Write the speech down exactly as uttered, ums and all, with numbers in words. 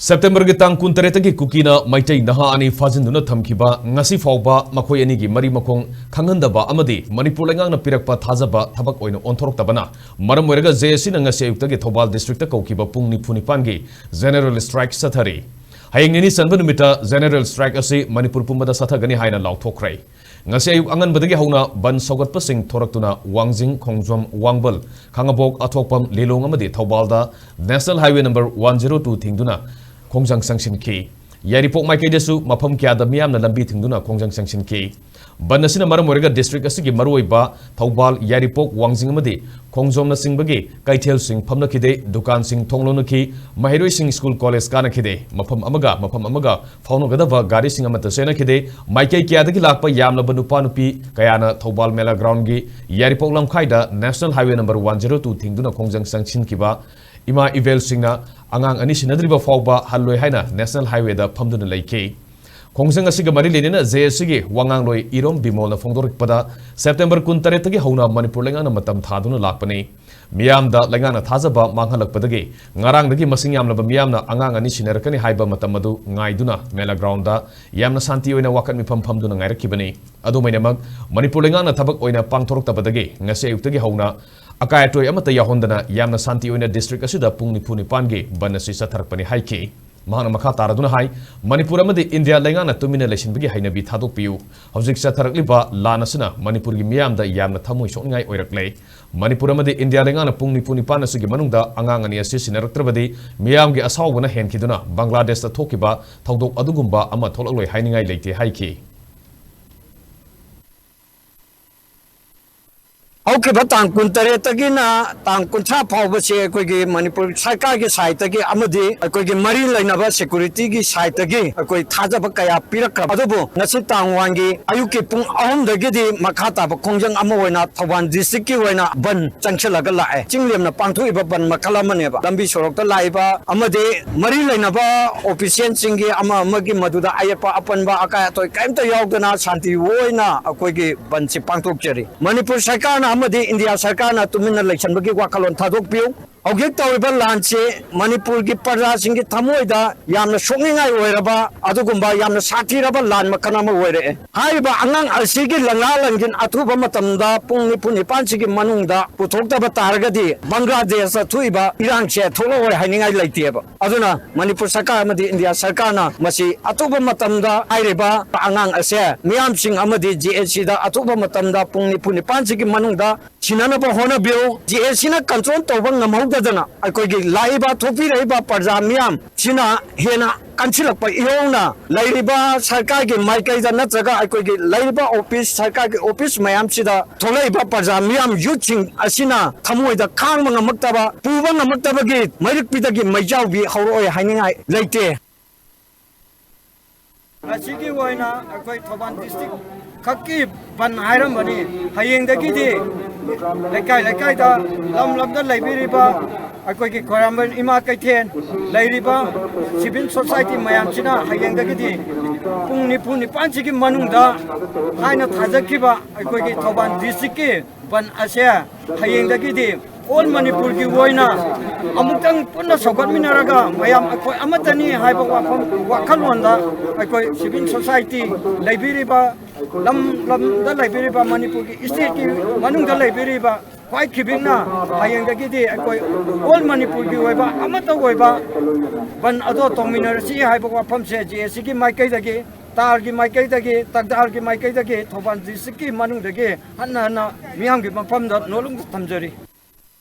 ꯁꯦꯞꯇꯦꯝꯕꯔꯒꯤ ꯇꯥꯡ ꯀꯨꯟꯇꯔꯦꯠꯇꯒꯤ ꯀꯨꯀꯤꯅ ꯃꯩꯇꯩ ꯅꯍꯥ ꯑꯅꯤ ꯐꯥꯖꯤꯟꯗꯨꯅ ꯊꯝꯈꯤꯕ ꯉꯁꯤ ꯐꯥꯎꯕ ꯃꯈꯣꯏ ꯑꯅꯤꯒꯤ ꯃꯔꯤ ꯃꯈꯣꯡ ꯈꯪꯍꯟꯗꯕ ꯑꯃꯗꯤ ꯃꯅꯤꯄꯨꯔ ꯂꯩꯉꯥꯛꯅ ꯄꯤꯔꯛꯄ ꯊꯥꯖꯕ ꯊꯕꯛ ꯑꯣꯏꯅ ꯑꯣꯟꯊꯣꯔꯛꯇꯕꯅ ꯃꯔꯝ ꯑꯣꯏꯔꯒ ꯖꯦ ꯑꯦꯁ ꯁꯤꯅ ꯉꯁꯤ ꯑꯌꯨꯛꯇꯒꯤ ꯊꯧꯕꯥꯜ ꯗꯤꯁꯇ꯭ꯔꯤꯛꯇ ꯀꯧꯈꯤꯕ ꯄꯨꯡ ꯅꯤꯐꯨ ꯅꯤꯄꯥꯟꯒꯤ ꯖꯦꯅꯔꯦꯜ ꯁ꯭ꯇ꯭ꯔꯥꯏꯛ ꯆꯠꯊꯔꯤ꯫ ꯍꯌꯦꯡ ꯅꯤꯅꯤ ꯆꯟꯕ ꯅꯨꯃꯤꯠꯇ ꯖꯦꯅꯔꯦꯜ ꯁ꯭ꯇ꯭ꯔꯥꯏꯛ ꯑꯁꯤ ꯃꯅꯤꯄꯨꯔ ꯄꯨꯝꯕꯗ ꯆꯠꯊꯒꯅꯤ ꯍꯥꯏꯅ ꯂꯥꯎꯊꯣꯛꯈ꯭ꯔꯦ꯫ ꯉꯁꯤ ꯑꯌꯨꯛ ꯑꯉꯟꯕꯗꯒꯤ ꯍꯧꯅ ꯕꯟ ꯁꯧꯒꯠꯄꯁꯤꯡ ꯊꯣꯔꯛꯇꯨꯅ ꯋꯥꯡꯖꯤꯡ, ꯈꯣꯡꯖꯣꯝ, ꯋꯥꯡꯕꯜ, ꯈꯥꯉꯕꯣꯛ, ꯑꯊꯣꯛꯄꯝ, ꯂꯤꯂꯣꯡ ꯑꯃꯗꯤ ꯊꯧꯕꯥꯜꯗ national highway number one zero two ꯊꯤꯡꯗꯨꯅ ꯈꯣꯡꯖꯪ ꯆꯪꯁꯤꯟꯈꯤ꯫ ꯌꯥꯏꯔꯤꯄꯣꯛ ꯃꯥꯏꯀꯩꯗꯁꯨ ꯃꯐꯝ ꯀꯌꯥꯗ ꯃꯤꯌꯥꯝꯅ ꯂꯝꯕꯤ ꯊꯤꯡꯗꯨꯅ ꯈꯣꯡꯖꯪ ꯆꯪꯁꯤꯟꯈꯤ꯫ ꯕꯟ ꯑꯁꯤꯅ ꯃꯔꯝ ꯑꯣꯏꯔꯒ ꯗꯤꯁꯇ꯭ꯔꯤꯛ ꯑꯁꯤꯒꯤ ꯃꯔꯨꯑꯣꯏꯕ ꯊꯧꯕꯥꯜ, ꯌꯥꯏꯔꯤꯄꯣꯛ, ꯋꯥꯡꯖꯤꯡ ꯑꯃꯗꯤ ꯈꯣꯡꯖꯣꯝꯅꯆꯤꯡꯕꯒꯤ ꯀꯩꯊꯦꯜꯁꯤꯡ ꯐꯝꯅꯈꯤꯗꯦ, ꯗꯨꯀꯥꯟꯁꯤꯡ ꯊꯣꯡ ꯂꯣꯟꯅꯈꯤ, ꯃꯍꯩꯔꯣꯏꯁꯤꯡ ꯁ꯭ꯀꯨꯜ ꯀꯣꯂꯦꯖ ꯀꯥꯅꯈꯤꯗꯦ, ꯃꯐꯝ ꯑꯃꯒ ꯃꯐꯝ ꯑꯃꯒ ꯐꯥꯎꯅꯒꯗꯕ ꯒꯥꯔꯤꯁꯤꯡ ꯑꯃꯠꯇ ꯆꯦꯟꯅꯈꯤꯗꯦ꯫ ꯃꯥꯏꯀꯩ ꯀꯌꯥꯗꯒꯤ ꯂꯥꯛꯄ ꯌꯥꯝꯂꯕ ꯅꯨꯄꯥ ꯅꯨꯄꯤ ꯀꯌꯥꯅ ꯊꯧꯕꯥꯜ ꯃꯦꯂꯥ ꯒ꯭ꯔꯥꯎꯟꯒꯤ ꯌꯥꯏꯔꯤꯄꯣꯛ ꯂꯝꯈꯥꯏꯗ national highway number one zero two ꯊꯤꯡꯗꯨꯅ ꯈꯣꯡꯖꯪ ꯆꯪꯁꯤꯟꯈꯤꯕ꯫ ꯏꯃꯥ ꯏꯕꯦꯜꯁꯤꯡꯅ ꯑꯉꯥꯡ ꯑꯅꯤ ꯁꯤꯟꯅꯗ꯭ꯔꯤꯕ ꯐꯥꯎꯕ ꯍꯜꯂꯣꯏ ꯍꯥꯏꯅ ꯅꯦꯁꯅꯦꯜ ꯍꯥꯏꯋꯦꯗ ꯐꯝꯗꯨꯅ ꯂꯩꯈꯤ꯫ ꯈꯣꯡꯖꯪ ꯑꯁꯤꯒ ꯃꯔꯤ ꯂꯩꯅꯅ ꯖꯦ ꯑꯦꯁ ꯁꯤꯒꯤ ꯋꯥꯉꯥꯡꯂꯣꯏ ꯏꯔꯣꯝ ꯕꯤꯃꯣꯜꯅ ꯐꯣꯡꯗꯣꯔꯛꯄꯗ, ꯁꯦꯞꯇꯦꯝꯕꯔ ꯀꯨꯟꯇꯔꯦꯠꯇꯒꯤ ꯍꯧꯅ ꯃꯅꯤꯄꯨꯔ ꯂꯩꯉꯥꯛꯅ ꯃꯇꯝ ꯊꯥꯗꯨꯅ ꯂꯥꯛꯄꯅꯤ꯫ ꯃꯤꯌꯥꯝꯗ ꯂꯩꯉꯥꯛꯅ ꯊꯥꯖꯕ ꯃꯥꯡꯍꯜꯂꯛꯄꯗꯒꯤ ꯉꯔꯥꯡꯗꯒꯤ ꯃꯁꯤꯡ ꯌꯥꯝꯂꯕ ꯃꯤꯌꯥꯝꯅ ꯑꯉꯥꯡ ꯑꯅꯤ ꯁꯤꯟꯅꯔꯛꯀꯅꯤ ꯍꯥꯏꯕ ꯃꯇꯝ ꯑꯗꯨ ꯉꯥꯏꯗꯨꯅ ꯃꯦꯂꯥ ꯒ꯭ꯔꯥꯎꯟꯗ ꯌꯥꯝꯅ ꯁꯥꯟꯇꯤ ꯑꯣꯏꯅ ꯋꯥꯀꯠ ꯃꯤꯐꯝ ꯐꯝꯗꯨꯅ ꯉꯥꯏꯔꯛꯈꯤꯕꯅꯤ꯫ ꯑꯗꯨꯃꯥꯏꯅꯃꯛ, ꯃꯅꯤꯄꯨꯔ ꯂꯩꯉꯥꯛꯅ ꯊꯕꯛ ꯑꯣꯏꯅ ꯄꯥꯡꯊꯣꯔꯛꯇꯕꯗꯒꯤ ꯉꯁꯤ ꯑꯌꯨꯛꯇꯒꯤ ꯍꯧꯅ ꯑꯀꯥꯏ ꯑꯇꯣꯏ ꯑꯃꯠꯇ ꯌꯥꯎꯍꯟꯗꯅ ꯌꯥꯝꯅ ꯁꯥꯟꯇꯤ ꯑꯣꯏꯅ ꯗꯤꯁꯇ꯭ꯔꯤꯛ ꯑꯁꯤꯗ ꯄꯨꯡ ꯅꯤꯐꯨ ꯅꯤꯄꯥꯟꯒꯤ ꯕꯟ ꯑꯁꯤ ꯆꯠꯊꯔꯛꯄꯅꯤ ꯍꯥꯏꯈꯤ꯫ ꯃꯍꯥꯛꯅ ꯃꯈꯥ ꯇꯥꯔꯗꯨꯅ ꯍꯥꯏ, ꯃꯅꯤꯄꯨꯔ ꯑꯃꯗꯤ ꯏꯟꯗꯤꯌꯥ ꯂꯩꯉꯥꯛꯅ ꯇꯨꯃꯤꯟꯅ ꯂꯩꯁꯤꯟꯕꯒꯤ ꯍꯩꯅꯕꯤ ꯊꯥꯗꯣꯛꯄꯤꯌꯨ꯫ ꯍꯧꯖꯤꯛ ꯆꯠꯊꯔꯛꯂꯤꯕ ꯂꯥꯟ ꯑꯁꯤꯅ ꯃꯅꯤꯄꯨꯔꯒꯤ ꯃꯤꯌꯥꯝꯗ ꯌꯥꯝꯅ ꯊꯃꯣꯏ ꯁꯣꯛꯅꯤꯡꯉꯥꯏ ꯑꯣꯏꯔꯛꯂꯦ꯫ ꯃꯅꯤꯄꯨꯔ ꯑꯃꯗꯤ ꯏꯟꯗꯤꯌꯥ ꯂꯩꯉꯥꯛꯅ ꯄꯨꯡ ꯅꯤꯐꯨ ꯅꯤꯄꯥꯟ ꯑꯁꯤꯒꯤ ꯃꯅꯨꯡꯗ ꯑꯉꯥꯡ ꯑꯅꯤ ꯑꯁꯤ ꯁꯤꯟꯅꯔꯛꯇ꯭ꯔꯕꯗꯤ ꯃꯤꯌꯥꯝꯒꯤ ꯑꯁꯥꯎꯕꯅ ꯍꯦꯟꯈꯤꯗꯨꯅ ꯕꯪꯒ꯭ꯂꯥꯗꯦꯁꯇ ꯊꯣꯛꯈꯤꯕ ꯊꯧꯗꯣꯛ ꯑꯗꯨꯒꯨꯝꯕ ꯑꯃ ꯊꯣꯛꯂꯛꯂꯣꯏ ꯍꯥꯏꯅꯤꯡꯉꯥꯏ ꯂꯩꯇꯦ ꯍꯥꯏꯈꯤ꯫ ꯍꯧꯈꯤꯕ ꯇꯥꯡ ꯀꯨꯟꯇꯔꯦꯠꯇꯒꯤꯅ ꯇꯥꯡ ꯀꯨꯟꯊ꯭ꯔꯥ ꯐꯥꯎꯕꯁꯤ ꯑꯩꯈꯣꯏꯒꯤ ꯃꯅꯤꯄꯨꯔ ꯁꯔꯀꯥꯔꯒꯤ ꯁꯥꯏꯠꯇꯒꯤ ꯑꯃꯗꯤ ꯑꯩꯈꯣꯏꯒꯤ ꯃꯔꯤ ꯂꯩꯅꯕ ꯁꯦꯀ꯭ꯌꯨꯔꯤꯇꯤꯒꯤ ꯁꯥꯏꯠꯇꯒꯤ ꯑꯩꯈꯣꯏ ꯊꯥꯖꯕ ꯀꯌꯥ ꯄꯤꯔꯛꯈ꯭ꯔꯕ꯫ ꯑꯗꯨꯕꯨ ꯉꯁꯤ ꯇꯥꯡ ꯋꯥꯟꯒꯤ ꯑꯌꯨꯛꯀꯤ ꯄꯨꯡ ꯑꯍꯨꯝꯗꯒꯤꯗꯤ ꯃꯈꯥ ꯇꯥꯕ ꯈꯣꯡꯖꯪ ꯑꯃ ꯑꯣꯏꯅ ꯊꯧꯕꯥꯜ ꯗꯤꯁꯇ꯭ꯔꯤꯛꯀꯤ ꯑꯣꯏꯅ ꯕꯟ ꯆꯪꯁꯤꯜꯂꯒ ꯂꯥꯛꯑꯦ꯫ ꯆꯤꯡ ꯂꯦꯝꯅ ꯄꯥꯡꯊꯣꯛꯏꯕ ꯕꯟ ꯃꯈꯜ ꯑꯃꯅꯦꯕ꯫ ꯂꯝꯕꯤ ꯁꯣꯔꯣꯛꯇ ꯂꯥꯛꯏꯕ ꯑꯃꯗꯤ ꯃꯔꯤ ꯂꯩꯅꯕ ꯑꯣꯐꯤꯁꯤꯌꯦꯜꯁꯤꯡꯒꯤ ꯑꯃ ꯑꯃꯒꯤ ꯃꯗꯨꯗ ꯑꯌꯦꯠꯄ ꯑꯄꯟꯕ ꯑꯀꯥꯏ ꯑꯇꯣꯏ ꯀꯔꯤꯝꯇ ꯌꯥꯎꯗꯅ ꯁꯥꯟꯇꯤ ꯑꯣꯏꯅ ꯑꯩꯈꯣꯏꯒꯤ ꯕꯟꯁꯤ ꯄꯥꯡꯊꯣꯛꯆꯔꯤ꯫ ꯃꯅꯤꯄꯨꯔ ꯁꯔꯀꯥꯔꯅ ꯑꯃꯗꯤ ꯏꯟꯗꯤꯌꯥ ꯁꯔꯀꯥꯔꯅ ꯇꯨꯃꯤꯟꯅ ꯂꯩꯁꯟꯕꯒꯤ ꯋꯥꯈꯜꯂꯣꯟ ꯊꯥꯗꯣꯛꯄꯤꯌꯨ꯫ ꯍꯧꯖꯤꯛ ꯇꯧꯔꯤꯕ ꯂꯥꯟꯁꯤ ꯃꯅꯤꯄꯨꯔꯒꯤ ꯄ꯭ꯔꯖꯥꯁꯤꯡꯒꯤ ꯊꯃꯣꯏꯗ ꯌꯥꯝꯅ ꯁꯣꯛꯅꯤꯡꯉꯥꯏ ꯑꯣꯏꯔꯕ, ꯑꯗꯨꯒꯨꯝꯕ ꯌꯥꯝꯅ ꯁꯥꯊꯤꯔꯕ ꯂꯥꯟ ꯃꯈꯜ ꯑꯃ ꯑꯣꯏꯔꯛꯑꯦ꯫ ꯍꯥꯏꯔꯤꯕ ꯑꯉꯥꯡ ꯑꯁꯤꯒꯤ ꯂꯪꯂꯥ ꯂꯪꯖꯤꯟ ꯑꯊꯨꯕ ꯃꯇꯝꯗ ꯄꯨꯡ ꯅꯤꯐꯨ ꯅꯤꯄꯥꯟꯁꯤꯒꯤ ꯃꯅꯨꯡꯗ ꯄꯨꯊꯣꯛꯇꯕ ꯇꯥꯔꯒꯗꯤ ꯕꯪꯒ꯭ꯂꯥꯗꯦꯁꯇ ꯊꯣꯛꯏꯕ ꯏꯔꯥꯡꯁꯦ ꯊꯣꯛꯂꯛꯑꯣꯏ ꯍꯥꯏꯅꯤꯡꯉꯥꯏ ꯂꯩꯇꯦꯕ꯫ ꯑꯗꯨꯅ ꯃꯅꯤꯄꯨꯔ ꯁꯔꯀꯥꯔ ꯑꯃꯗꯤ ꯏꯟꯗꯤꯌꯥ ꯁꯔꯀꯥꯔꯅ ꯃꯁꯤ ꯑꯊꯨꯕ ꯃꯇꯝꯗ ꯍꯥꯏꯔꯤꯕ ꯑꯉꯥꯡ ꯑꯁꯦ ꯃꯤꯌꯥꯝꯁꯤꯡ ꯑꯃꯗꯤ ꯖꯦ ꯑꯦ ꯁꯤꯗ ꯑꯊꯨꯕ ꯃꯇꯝꯗ ꯄꯨꯡ ꯅꯤꯐꯨ ꯅꯤꯄꯥꯟꯁꯤꯒꯤ ꯃꯅꯨꯡꯗ ꯊꯤꯅꯅꯕ ꯍꯣꯠꯅꯕꯤꯌꯨ꯫ ꯖꯦ ꯑꯦ ꯁꯤꯅ ꯀꯟꯇ꯭ꯔꯣꯜ ꯇꯧꯕ ꯉꯝꯍꯧꯗꯗꯅ ꯑꯩꯈꯣꯏꯒꯤ ꯂꯥꯛꯏꯕ, ꯊꯣꯛꯄꯤꯔꯛꯏꯕ ꯄ꯭ꯔꯖꯥ ꯃꯤꯌꯥꯝ ꯁꯤꯅ ꯍꯦꯟꯅ ꯀꯟꯁꯤꯜꯂꯛꯄ ꯏꯌꯧꯅ ꯂꯩꯔꯤꯕ ꯁꯔꯀꯥꯔꯒꯤ ꯃꯥꯏꯀꯩꯗ ꯅꯠꯇ꯭ꯔꯒ ꯑꯩꯈꯣꯏꯒꯤ ꯂꯩꯔꯤꯕ ꯑꯣꯐꯤꯁ, ꯁꯔꯀꯥꯔꯒꯤ ꯑꯣꯐꯤꯁ ꯃꯌꯥꯝꯁꯤꯗ ꯊꯣꯛꯂꯛꯏꯕ ꯄ꯭ꯔꯖꯥ ꯃꯤꯌꯥꯝ, ꯌꯨꯠꯁꯤꯡ ꯑꯁꯤꯅ ꯊꯃꯣꯏꯗ ꯈꯥꯡꯕ ꯉꯝꯃꯛꯇꯕ, ꯄꯨꯕ ꯉꯝꯃꯛꯇꯕꯒꯤ ꯃꯩꯔꯤꯛꯄꯤꯗꯒꯤ ꯃꯩꯖꯥꯎꯕꯤ ꯍꯧꯔꯛꯑꯣꯏ ꯍꯥꯏꯅꯤꯡꯉꯥꯏ ꯂꯩꯇꯦ꯫ ꯑꯁꯤꯒꯤ ꯑꯣꯏꯅ ꯑꯩꯈꯣꯏ ꯊꯧꯕꯥꯜ ꯗꯤꯁꯇ꯭ꯔꯤꯛ ꯈꯛꯀꯤ ꯕꯟ ꯍꯥꯏꯔꯝꯕꯅꯤ꯫ ꯍꯌꯦꯡꯗꯒꯤꯗꯤ ꯂꯩꯀꯥꯏ ꯂꯩꯀꯥꯏꯗ, ꯂꯝ ꯂꯝꯗ ꯂꯩꯕꯤꯔꯤꯕ ꯑꯩꯈꯣꯏꯒꯤ ꯈ꯭ꯋꯥꯏꯔꯝꯕꯟ ꯏꯃꯥ ꯀꯩꯊꯦꯜ ꯂꯩꯔꯤꯕ ꯁꯤꯚꯤꯜ ꯁꯣꯁꯥꯏꯇꯤ ꯃꯌꯥꯝꯁꯤꯅ ꯍꯌꯦꯡꯗꯒꯤꯗꯤ ꯄꯨꯡ ꯅꯤꯐꯨ ꯅꯤꯄꯥꯟꯁꯤꯒꯤ ꯃꯅꯨꯡꯗ ꯍꯥꯏꯅ ꯊꯥꯖꯈꯤꯕ ꯑꯩꯈꯣꯏꯒꯤ ꯊꯧꯕꯥꯜ ꯗꯤꯁꯇ꯭ꯔꯤꯛꯀꯤ ꯕꯟ ꯑꯁꯦ ꯍꯌꯦꯡꯗꯒꯤꯗꯤ ꯑꯣꯜ ꯃꯅꯤꯄꯨꯔꯒꯤ ꯑꯣꯏꯅ ꯑꯃꯨꯛꯇꯪ ꯄꯨꯟꯅ ꯁꯧꯒꯠꯃꯤꯟꯅꯔꯒ ꯃꯌꯥꯝ ꯑꯩꯈꯣꯏ ꯑꯃꯠꯇꯅꯤ ꯍꯥꯏꯕ ꯋꯥꯐꯝ, ꯋꯥꯈꯜꯂꯣꯟꯗ ꯑꯩꯈꯣꯏ ꯁꯤꯚꯤꯜ ꯁꯣꯁꯥꯏꯇꯤ ꯂꯩꯕꯤꯔꯤꯕ, ꯂꯝ ꯂꯝꯗ ꯂꯩꯕꯤꯔꯤꯕ, ꯃꯅꯤꯄꯨꯔꯒꯤ ꯏꯁꯇꯦꯠꯀꯤ ꯃꯅꯨꯡꯗ ꯂꯩꯕꯤꯔꯤꯕ ꯈ꯭ꯋꯥꯏ ꯈꯤꯕꯤꯛꯅ ꯍꯌꯦꯡꯗꯒꯤꯗꯤ ꯑꯩꯈꯣꯏ ꯑꯣꯜ ꯃꯅꯤꯄꯨꯔꯒꯤ ꯑꯣꯏꯕ ꯑꯃꯠꯇ ꯑꯣꯏꯕ ꯕꯟ ꯑꯗꯣ ꯇꯧꯃꯤꯟꯅꯔꯁꯤ ꯍꯥꯏꯕ ꯋꯥꯐꯝꯁꯦ ꯖꯦ ꯑꯦ ꯁꯤꯒꯤ ꯃꯥꯏꯀꯩꯗꯒꯤ, ꯇꯥꯔꯒꯤ ꯃꯥꯏꯀꯩꯗꯒꯤ, ꯇꯛꯗꯥꯔꯒꯤ ꯃꯥꯏꯀꯩꯗꯒꯤ, ꯊꯧꯕꯥꯜ ꯗꯤꯁꯇ꯭ꯔꯤꯛꯀꯤ ꯃꯅꯨꯡꯗꯒꯤ ꯍꯟꯅ ꯍꯟꯅ ꯃꯤꯌꯥꯝꯒꯤ ꯃꯐꯝꯗ ꯅꯣꯂꯨꯛꯅ ꯊꯝꯖꯔꯤ꯫